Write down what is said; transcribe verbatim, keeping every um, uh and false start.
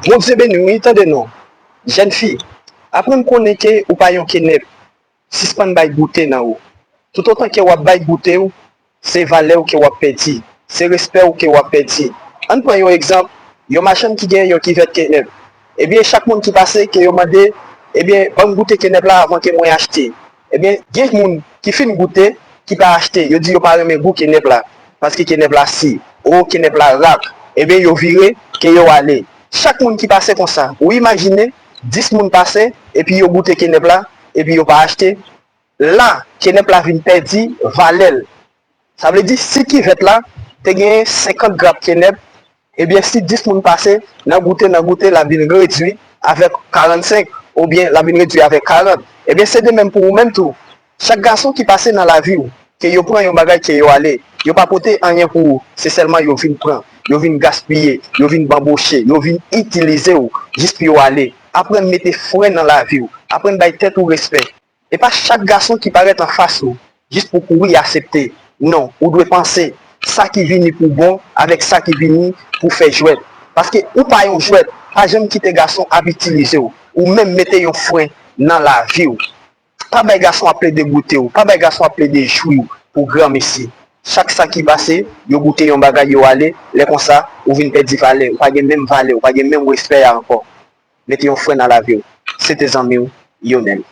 Bondye beni w wi, tande non. Jèn fi, aprann konnen ke ou pa yon kenèp. Sispann bay goute nan ou. Toutotan ke w ap bay goute w, se valè w ke w ap pèdi, se respè w ke w ap pèdi. Ann pran yon egzanp, yon machann ki gen yon kivèt kenèp. Ebyen, chak moun ki pase, ke yo mande, ebyen, ban m goute kenèp la avan ke mwen achte. Ebyen, gen moun ki fin goute, ki pa achte, yo di yo pa renmen gou kenèp la, paske kenèp la si, o, kenèp la rak. Ebyen, yo vire, ke yo ale. Chak moun ki pase konsa, ou imajine, dis moun pase, epi yo goute kenèp la, epi yo pa achte, la, kenèp la vin pèdi valè l. Sa vle di, si kivèt la te genyen senkant grap kenèp, ebyen, si dis moun pase, nan goute, nan goute, l ap vin redwi avèk karannsenk, oubyen l ap vin redwi avèk karant. Ebyen, se de menm pou ou menm tou. Chak gason ki pase nan lavi w, ke yo pran yon bagay, ke yo ale, yo pa pote anyen pou ou, se sèlman yo vin pran, yo vin gaspiye, yo vin banboche, yo vin itilize w, jis pou yo ale. Aprann mete fren nan lavi w, aprann bay tèt ou respè. E pa chak gason ki parèt anfas ou, jis pou kouri aksepte. Non, ou dwe panse sa ki vini pou bon avèk sa ki vini pou fè jwèt. Paske ou pa yon jwèt, pa janm kite gason ap itilize w. Ou menm mete yon fren nan lavi w. Pa bay gason ap plede goute w, pa bay gason ap plede jwi w pou granmesi. Chak sa ki pase, yo goute yon bagay, yo ale, lè konsa, ou vin pèdi valè, ou pa gen menm valè, ou pa gen menm respè a ankò. Mete yon fren nan lavi w. Se te zanmi w, Yonel.